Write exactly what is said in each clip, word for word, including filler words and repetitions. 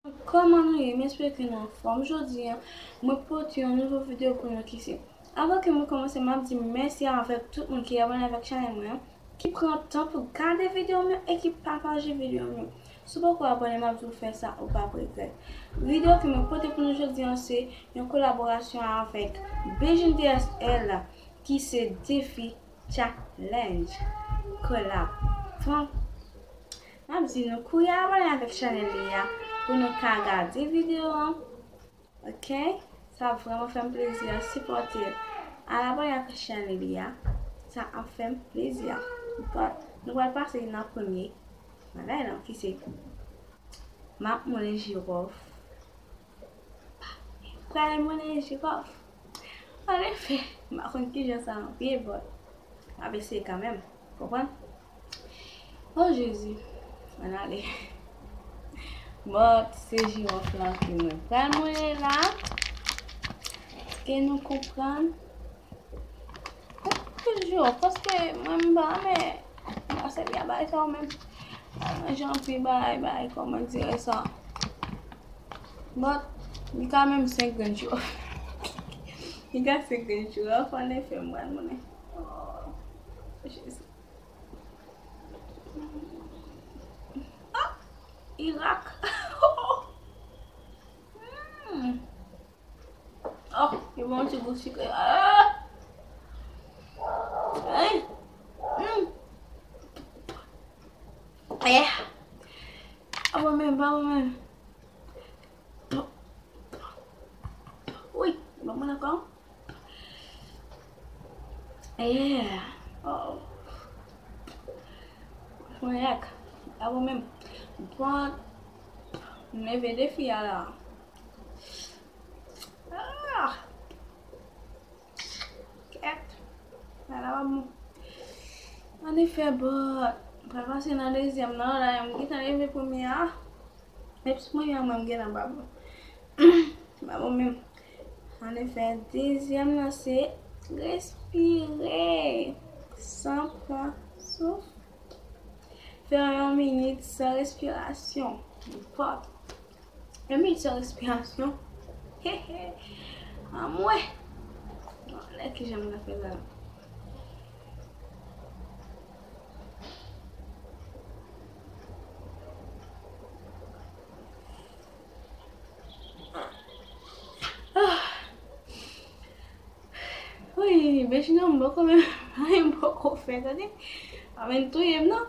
Kòman nou ye? M espere ke nou anfòm. Jodi a, mwen pote yon nouvo videyo pou nou ki se. Avan ke mwen kòmanse, m ap di mèsi avèk tout moun ki abòne avèk chanèl mwen an, ki pran tan pou gade videyo m yo e ki pataje videyo m yo. Si w poko abòne, m ap di w fè sa, ou p ap regrèt. Videyo ke mwen pote pou nou jodi a, se yon kolaborasyon avèk Bejin D S L, ki se Defi Challenge Collab. Bon, m ap di nou kouri abòne avèk chanèl li a pou nou ka gade videyo an. Ok? Sa ap vrèman fè m plezi a, sipòte l. Al abòne ak chanèl li a. Sa ap fè m plezi a. But, nou pral pase nan premye bagay lan, ki se m ap moulen jiwòf. Pral moulen jiwòf. Anefè, m pa konn kijan sa ap ye, but m ap eseye kanmenm. Konprann? Oh Jezi, ann ale. But se jiwòf lan ke mwen pral moulen la. Èske nou konprann? Jiwòf, paske mwen m pa renmen mwen se byen bagay sa ou menm. Mwen jan pi bagay, bagay, kòman dire sa. But li ka menm senk grenn jiwòf. Li ka senk grenn jiwòf, anefè, m pral moulen. Oh Jezi. Ah! Irak. Hmm. Oh, li bon ti gou sikre. Ah! Ay! Hmm. Eh! Pa bon menm, pa bon menm. Wi, ban mwen ankò. Yeah. Oh. Mwen yak. Pa bon menm. Bon, m leve defi a la. Ah! Kèt. Ala pa bon. Anefè, but m pral pase nan dezyèm nan la, m gentan leve premye a. Epi premye a, mwen, m gentan pa bon. Pa bon menm. Anefè, dezyèm nan se respire san pran souf. Fè yon minit san respirasyon. But Yon minit san respirasyon. He, he. Anmwe. Bon, lè ki jan m ka fè sa. Ah. Wi, Bejin, non, m poko menm, m poko fè, tande. Pa vin touye m, non.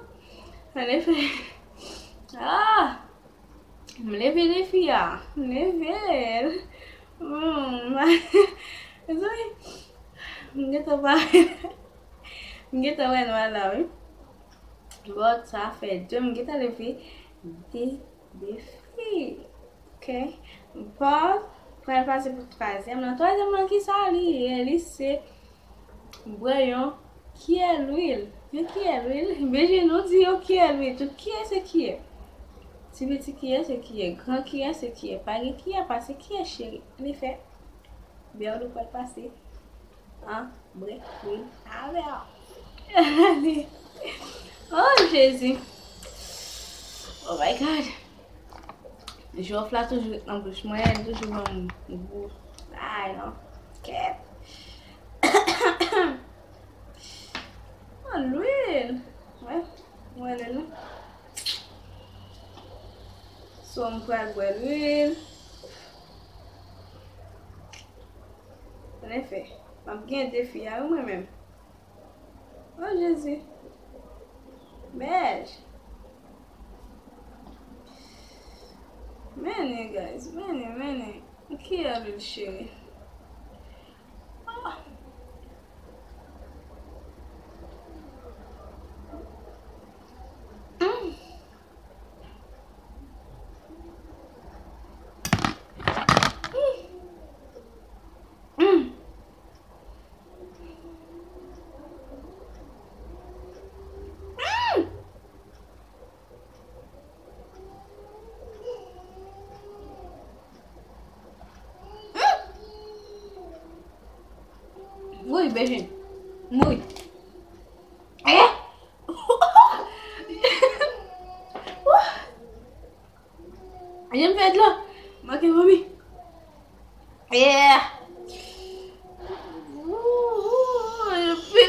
Anefè. Ah! M leve defi a. M leve l. Hmm. Mezanmi, m gentan pa, m gentan wè nwa la, wi. But sa fè de, m gentan leve de defi. Ok. But pral pase pou twazyèm nan. Twazyèm nan, ki sa li ye? Li se bwè yon kiyè lwil. Yon kiyè lwil. Bejin, nou di yon kiyè lwil. Tout kiyè se kiyè. Ti piti kiyè se kiyè. Gran kiyè se kiyè. Pa gen kiyè pase kiyè, cheri. Anefè, bè w pral pase an bwè lwil avè w. Oh Jezi. Oh my God. Jiwòf la toujou ret nan bouch mwen, li toujou ban m gou. Ay non. Kèt. Oh, lwil. Wè, wè lwil la. So, m pral bwè lwil. Anefè, m ap gen defi a, wi, mwen menm. Oh Jezi. Bèj. Mennen, guys. Mennen, mennen. Ki a lwil, cheri? Ah. Mm. Mm. Mm. Woy, Bejin. Woy. Eh! Jan m fè dlo. Manke vomi. Yeah. Ouh, epi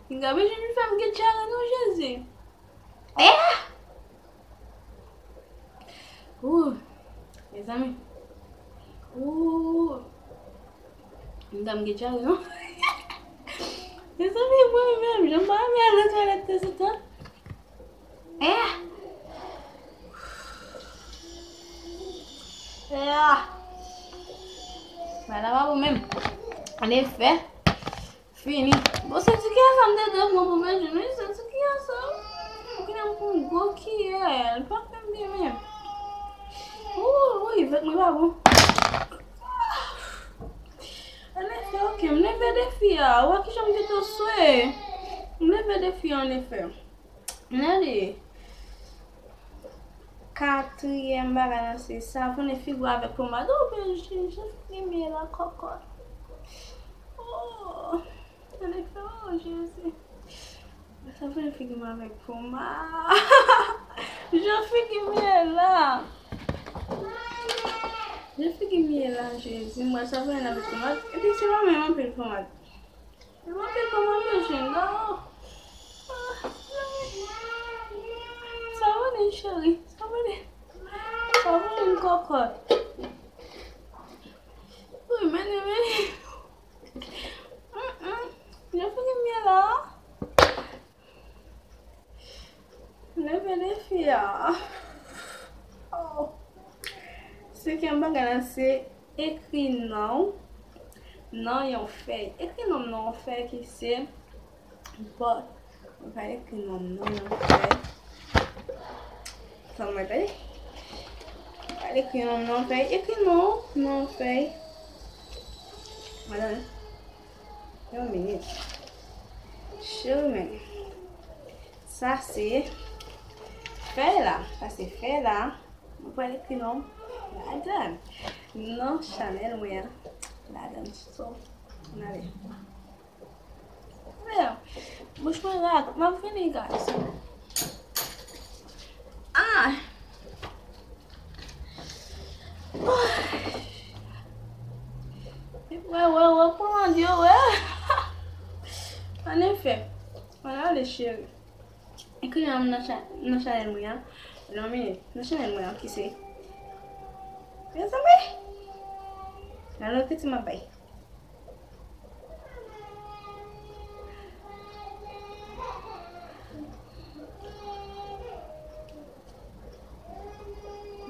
m ka bezwen fè m gen dyare non, Jezi. Yeah. Ouh, mezanmi. Ouh. M ta m gen dyare non. Mezanmi, mwen menm, jan m pa renmen al nan twalèt tanzantan. Eh! Eh! Bagay la pa bon menm. Anefè, fini. Bon, se ti kiyès sa m te dwe pran pou manje, wi, se ti kiyès sa. Ou konnen m pran gwo kiyè, li pa fè m byen menm. Ou, wi, vèt mwen pa bon. Anefè, oke, m leve defi a. Ou wè kijan m te toswe. M leve defi a, anefè. Gade. Katriyèm bagay la, se savone figi w avèk pomad. Oh, bèl je, je figi m ye la, kòkòt. Oh, anefè, oh, Jezi. Savone figi m avèk pomad. Je figi m ye la. Je figi m ye la, Jezi. M wè savone avèk pomad. Epi se pa menm anpil pomad. Mwen te kòmande jenda. Savone cheri, savone. Savone kòkòt. Wi, men, men. Mm, mm. Je figi m ye la. Leve defi a. Oh. Senkyèm bagay la, se ekri non w nan yon fèy. Ekri non w nan yon fèy ki se bòt. Mwen pral ekri non m nan yon fèy. Sa mwen tande? Mwen pral ekri non m nan yon fèy. Ekri non w nan yon fèy. Madanm, yon minit. Cheri, men. Sa se fèy la. Sa se fèy la. Mwen pral ekri non m ladan. Non chanèl mwen an ladan. So, ann ale. Mè, bouch mwen rak. M ap vini, guys. Ah! Wè, wè, wè, kòman di yo, wè. Anefè, ann ale, cheri. Ekri non m nan cha-, nan chanèl mwen an. Non, men, nan chanèl mwen an, ki se. Mezanmi! Nan lòt ti m ap bay.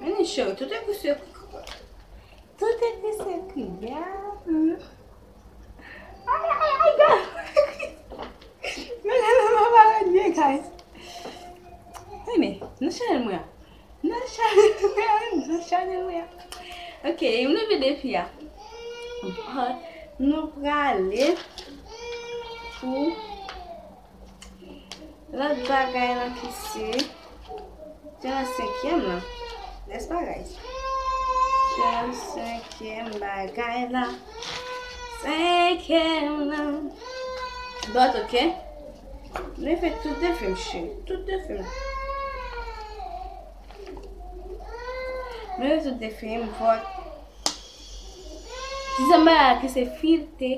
Men, cheri, tout ekri se, tout ekri se kiyè. Ay, ay, ay, guys. Men, men, men, men, men, men, guys. Hey, men, nan chanèl mwen an. Nan chanèl mwen an, nan chanèl mwen an. Ok, m leve defi a. Nou prale pou lòt bagay lan ki se, se nan senkyèm lan. Nèspa, guys? Se nan senkyèm bagay la. Senkyèm lan. Dòt, ok? Mwen fè tout defi m, cheri. Tout defi m. Mwen fè tout defi m, vòt. Dizanm bagay la ki se filte,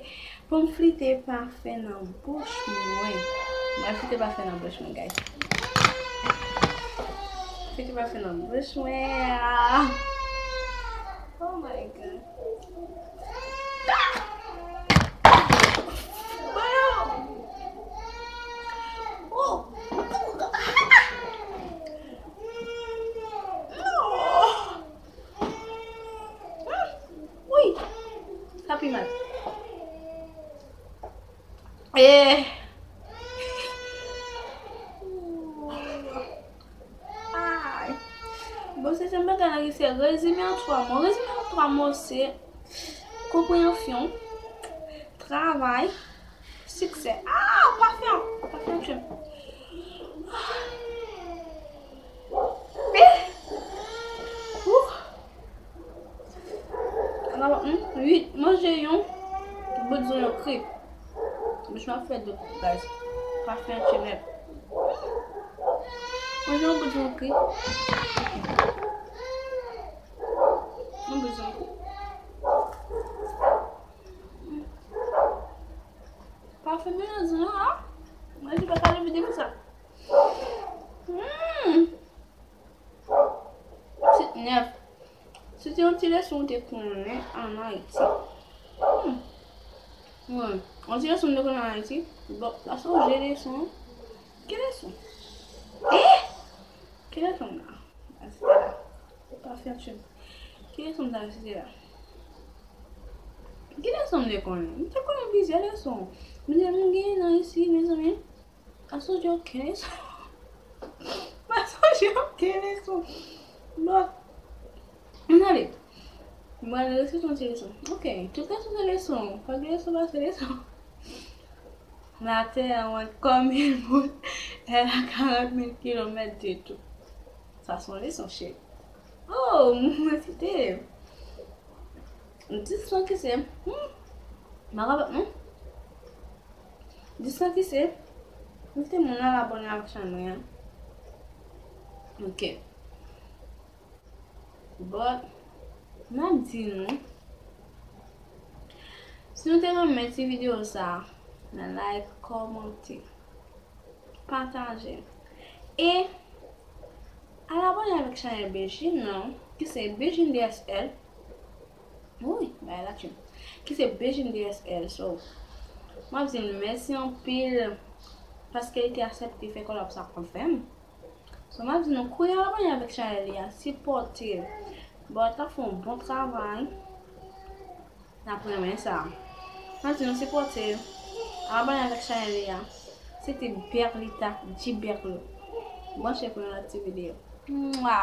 pou m filte pafen nan bouch mwen. Mwen filte pafen nan bouch mwen, guys. Filte pafen nan bouch mwen. Ah! Oh my God. Oh! Wi! Sa pi mal. Eh! Ay. Bon, se yon bagay la ki se rezime an twa mo. Rezime an twa mo se konpreyansyon, travay, siksè. Ah, pafen! Pafen tchè m. Eh! Ouh! Ala, hmm, wi, manje yon bout zonyon kri. Bouch mwen ap fè dlo, guys. Pafen tchè nèt. Manje yon bout zonyon kri. Nèf. Se te yon ti leson ou te konnen ann Ayiti. Hmm. Wi. Yon ti leson ou te konnen ann Ayiti. Bon, la se yon vye leson. Ki leson? Eh! Ki leson la? Asiste la. Pa fè tchou. Ki leson la, asiste la? Ki leson m te konnen? M te konnen plizyè leson. M te, m genyen nan isi, mezanmi. M pa sonje okenn leson. M pa sonje okenn leson. Bon, ann ale. Mwen, leson se yon ti leson. Ok, tout leson se leson. Pa gen leson pase leson. Latè an wont kòm yon moun, elle a quarante mille kilomètres de tout. Sa se yon leson, cheri. Oh, mwen site. Dis san ki se. Hmm. M pa kapab, non. Dis san ki se. Mete moun al abòne avèk chanèl mwen an. Ok. But, m ap di nou, si nou te renmen ti videyo sa, nan like, kòmante, pataje. E al abòne avèk chanèl Bejin nan, ki se Bejin D S L. Wi, bagay la tchou. Ki se Bejin D S L. So, m ap di l mèsi anpil paske li te aksepte fè kòlab sa avè m. So, m ap di nou, kouri al abòne avèk chanèl li a, sipòte l. But, l ap fè yon bon travay. N ap renmen sa. M ap di nou sipòte l. Abòne avèk chanèl li a. Se te Berlita, G Berlo. Branche pou yon lòt ti videyo. Mwa!